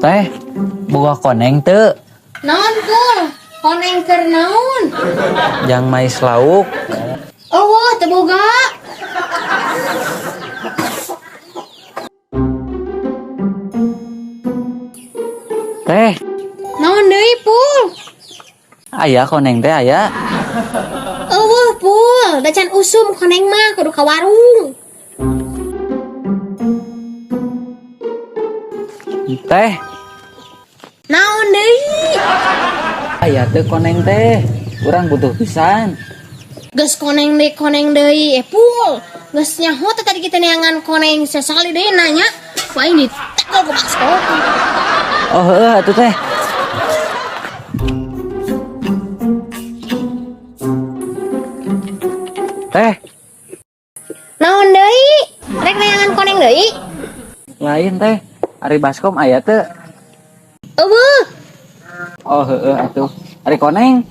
Teh, boga koneng teu? Naon, Pul? Koneng keur naon? Jang mais lauk. Eueuh, teu boga. Teh, Naon deui, Pul? Aya koneng teh aya. Eueuh, Pul, da can usum koneng mah kudu ka warung. Teh, Naon deui? Aya teu koneng teh? Urang butuh pisan. Geus koneng deui, eh Pul. Geus nyaho teh tadi kita neangan koneng sasakali deui nanya, ku aing ditekel ku baskom. Oh, heueuh atuh teh. Teh, Naon deui? Rek neangan koneng deui? Lain teh. Ari baskom aya teu? Eueuh. Oh, heueuh atuh. Ari koneng?